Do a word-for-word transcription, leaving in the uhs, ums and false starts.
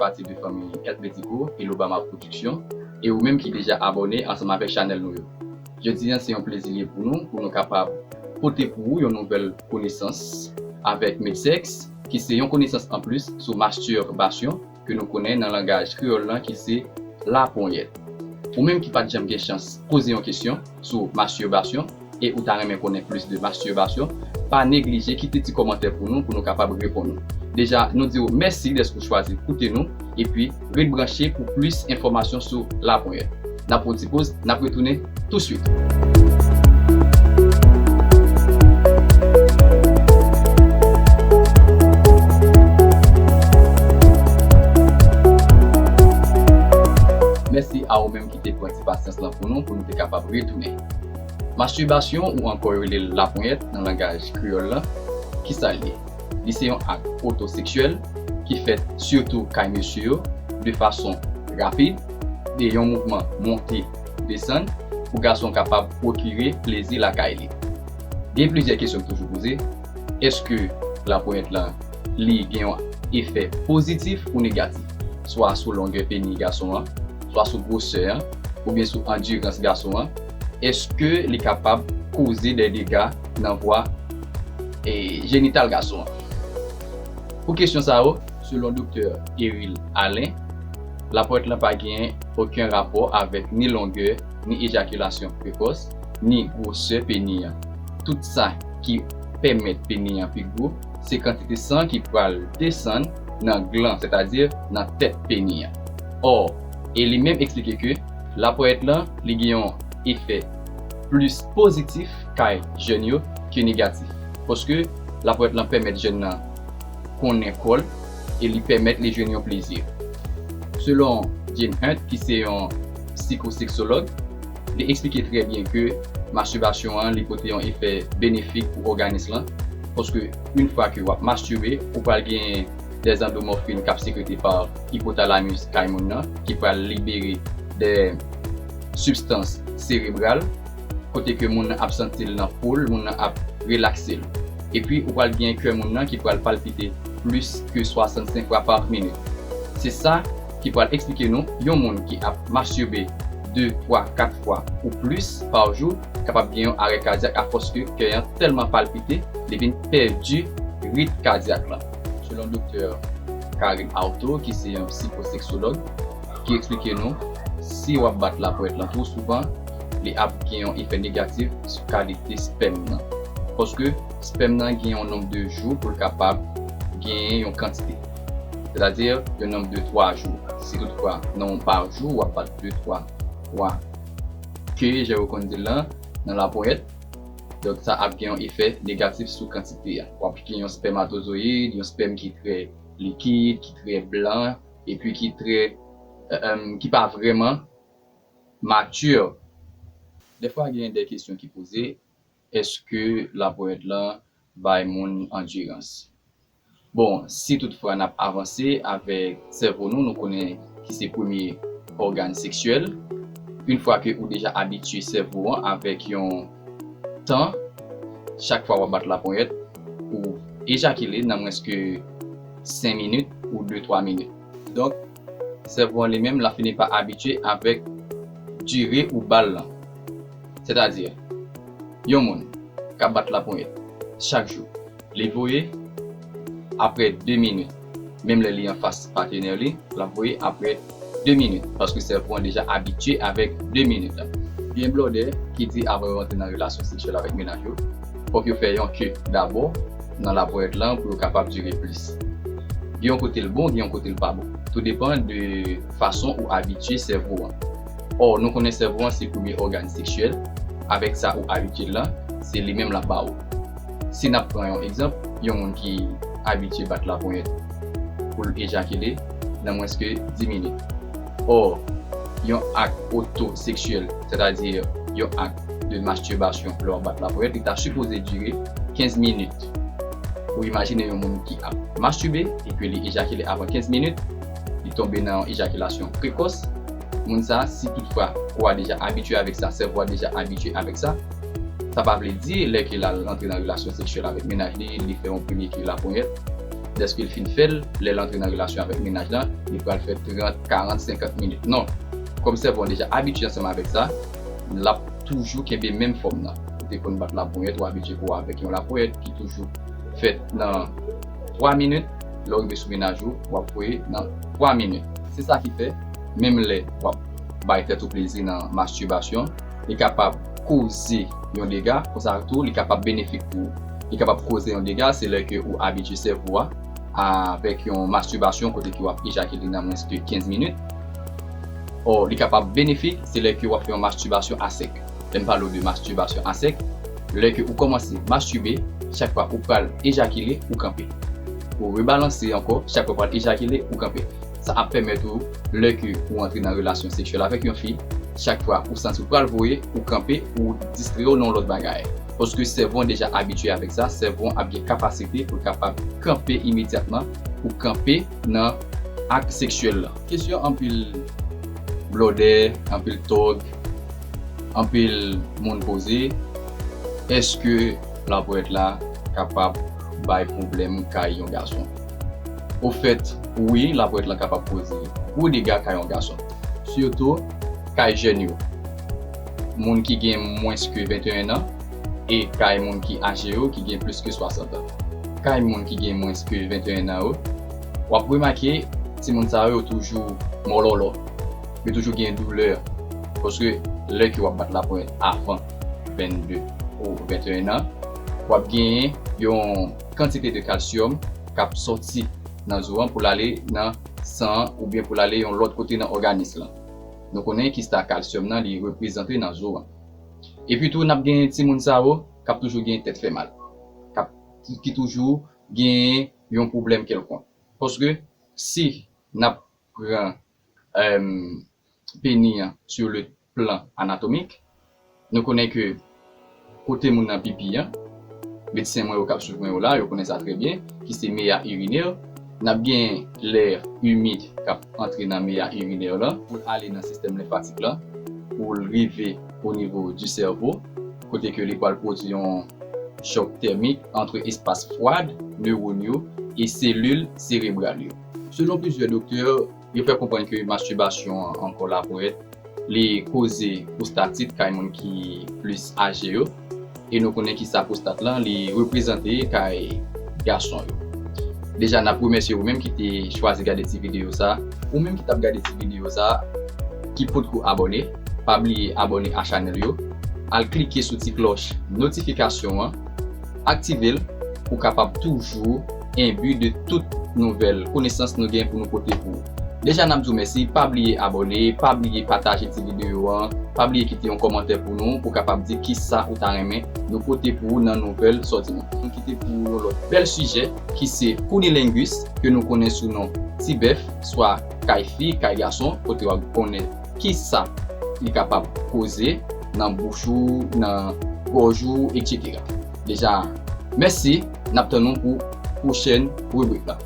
pati de fanmi Health Medico e Lobama Production, e ou menm ki deja abòne ansanm avèk chanèl nou yo. Jodi a, se yon plezi li ye pou nou, pou nou kapab pote pou ou yon nouvèl konesans avèk Medsex, ki se yon konesans anplis sou mastirbasyon ke nou konnen nan langaj kreyòl lan ki se laponyèt. Ou menm ki pa t janm gen chans poze yon kesyon sou mastirbasyon e ou ta renmen konnen plis de mastirbasyon, pa neglije kite ti kòmantè pou nou, pou nou kapab reponn ou. Deja, nou di w mèsi dèske w chwazi koute nou, epi ret branche pou plis enfòmasyon sou laponyèt. N ap pran ti poz, n ap retounen touswit. Mèsi a ou menm ki te pran ti pasyans lan pou nou, pou nou te kapab retounen. Mastirbasyon, ou ankò yo rele l laponyèt nan langaj kreyòl lan, kisa l ye? Li se yon ak otoseksyèl ki fèt sitou kay mesye yo de fason rapid, de yon mouvman monte, desann, pou gason kapab pwokire plezi lakay li. Gen plizyè kesyon k toujou poze. Èske laponyèt lan, li gen yon efè pozitif ou negatif, swa sou longè peni gason an, swa sou gwosè an, oubyen sou andirans gason an? Èske li kapab koze de dega nan vwa, e, jenital gason an? Pou kesyon sa yo, selon Doktè Eril Alain, laponyèt lan pa gen okenn rapò avèk ni longè, ni ejakilasyon prekòs, ni gwosè peni an. Tout sa ki pèmèt peni an pi gwo, se kantite san ki pral desann nan glan, sètadi nan tèt peni an. Ò, e li menm eksplike ke laponyèt lan, li gen yon efè plis pozitif kay jèn yo ke negatif. Paske laponyèt lan pèmèt jèn nan konnen kò l e li pèmèt li jwenn yon plezi. Selon Jane Hunt, ki se yon sikoseksològ, li eksplike trè byen ke mastirbasyon an, li pote yon efè benefik pou òganis lan, paske yon fwa ke w ap mastirbe, ou pral gen de andwomòfin k ap sekrete pa ipotalamis kay moun nan, ki pral libere de sibstans serebral, kote ke moun nan ap santi l nan po l, moun nan ap relakse l. Epi, ou pral gen kè moun nan ki pral palpite plis ke swasannsenk fwa pa minit. Se sa ki pral eksplike nou, yon moun ki ap mastirbe de, twa, kat fwa ou plis pa jou kapab gen yon arè kadyak afòs ke kè an tèlman palpite, li vin pèdi rit kadyak lan. Selon Doktè Karen Auto, ki se yon sikoseksològ, ki eksplike nou, si w ap bat laponyèt lan twò souvan, li ap gen yon efè negatif sou kalite spèm nan. Paske spèm nan gen yon nonb de jou pou l kapab genyen yon kantite. Sètadi, yon nonb de twa jou. Si toutfwa, nan yon pa jou, w ap bat de, twa, twa ke, jan yo konn di l lan, nan laponyèt, donk sa ap gen yon efè negatif sou kantite a. W ap gen yon spèmatozoyid, yon spèm ki trè likid, ki trè blan, epi ki trè, e, e, ki pa vrèman mati. Dèfwa, gen de kesyon ki poze, èske laponyèt lan bay moun andirans? Bon, si toutfwa n ap avanse avèk sèvo nou, nou konnen ki se premye ògàn seksyèl. Yon fwa ke ou deja abitye sèvo an avèk yon tan, chak fwa w ap bat laponyèt, ou ejakile nan mwens ke senk minit ou de, twa minit. Donk, sèvo an li menm, l ap fini pa abitye avèk dire ou ba l lan. Sètadi, yon moun k ap bat laponyèt chak jou, li voye apre de minit. Menm lè li anfas patenè li, l ap voye apre de minit, paske sèvo an deja abitye avèk de minit la. Gen blòdè ki di avan yo rantre nan relasyon seksyèl avèk mennaj yo, fòk yo fè yon ke dabò nan laponyèt lan pou yo kapab dire plis. Gen yon kote l bon, gen yon kote l pa bon. Tou depann de fason ou abitye sèvo an. Ò, nou konnen sèvo an se premye ògàn seksyèl, avèk sa ou abitye l lan, se li menm l ap ba ou. Si n ap pran yon egzanp, yon moun ki abitye bat laponyèt pou l ejakile nan mwens ke dis minit. Ò, yon ak otoseksyèl, sètadi yon ak de mastirbasyon lè w ap bat laponyèt, li ta sipoze dire kenz minit. Ou imajine yon moun ki ap mastirbe e ke li ejakile avan kenz minit, li tonbe nan yon ejakilasyon prekòs. Moun sa, si toutfwa kò a deja abitye avèk sa, sèvo a deja abitye avèk sa, sa pa vle di lè ke l al rantre nan relasyon seksyèl avèk mennaj li, li fè yon premye ke laponyèt, Dèske l fin fè l, lè l antre nan relasyon avèk mennaj lan, li pral fè trant, karant, senkant minit. Non. Kòm sèvo an deja abitye ansanm avèk sa, l ap toujou kenbe menm fòm nan. Ou te konn bat laponyèt, ou abitye pou w avèk yon laponyèt ki toujou fèt nan twa minit, lè w rive sou mennaj ou, w ap voye nan twa minit. Se sa ki fè, menm lè w ap bay tèt ou plezi nan mastibasyon, li kapab koze yon dega, konsa tou, li kapab benefik pou ou. Li kapab koze yon dega, se lè ke ou abitye sèvo a avèk yon mastibasyon kote ke w ap ejakile nan mwens ke kenz minit. Ò, li kapab benefik, se lè ke w ap fè yon mastibasyon a sèk. Lè m pale w de mastibasyon a sèk, lè ke ou kòmanse mastibe, chak fwa ou pral ejakile, ou kanpe. Ou rebalanse ankò, chak fwa ou pral ejakile, ou kanpe. Sa ap pèmèt ou, lè ke ou antre nan relasyon seksyèl avèk yon fi, chak fwa ou santi ou pral voye, ou kanpe, ou distrè w nan yon lòt bagay. Paske sèvo an deja abitye avèk sa, sèvo an ap gen kapasite pou l kapab kanpe imedyatman, pou kanpe nan ak seksyèl la. Kesyon anpil blòdè, anpil tòg, anpil moun poze, èske laponyèt la kapab bay pwoblèm kay yon gason? Ofèt, wi, laponyèt lan kapab koze gwo dega kay yon gason. Sitou kay jèn yo. Moun ki gen mwens ke venteyen an e kay moun ki aje yo ki gen plis ke swasant an. Kay moun ki gen mwens ke venteyen an yo, w ap remake timoun sa yo toujou mòlòlò. Yo toujou gen doulè. Paske lè ke w ap bat laponyèt avan vennde ou venteyen an, w ap genyen yon kantite de kalsyòm k ap sòti nan zo an pou l ale nan san an oubyen pou l ale yon lòt kote nan òganis lan. Nou konnen kista kalsyòm nan li reprezante nan zo an. Epi tou, n ap genyen timoun sa yo k ap toujou gen tèt fè mal, k ap, ki toujou genyen yon pwoblèm kèlkonk. Paske si n ap pran, em, peni an sur le plan anatomik, nou konnen ke kote moun nan pipi an, medsen mwen yo k ap swiv mwen yo la, yo konnen sa trè byen, ki se meya irinè, n ap gen lè imid k ap antre nan meya irinè lan pou l ale nan sistèm lenfatik lan, pou l rive o nivo di sèvo, kote ke li pral pwodui yon chòk tèmik ant espas fwad, newòn yo, e selil serebral yo. Selon plizyè doktè, yo fè konprann ke mastibasyon an ankò laponyèt, li koze pwostatit kay moun ki plis aje yo, e nou konnen kisa pwostat lan, li reprezante kay gason yo. Deja, n ap remèsye ou menm ki te chwazi gade ti videyo sa. Ou menm ki t ap gade ti videyo sa, ki potko abòne, pa bliye abòne a chanèl yo. Al klike sou ti klòch notifikasyon an, aktive l pou w kapab toujou enbi de tout nouvèl konesans nou gen pou nou pote pou ou. Deja, n ap di w mèsi, pa bliye abòne, pa bliye pataje ti videyo an, pa bliye kite yon kòmantè pou nou, pou w kapab di kisa ou ta renmen nou pote pou ou nan nouvèl sòti nou. Nou kite pou yon lòt bèl sijè ki se cunnilingus, ke nou konnen sou non ti bèf, swa kay fi, kay gason, kote w ap konnen kisa li kapab koze nan bouch ou, nan gòj ou, etsetera. Deja, mèsi, n ap tann nou pou pwochèn ribrik la.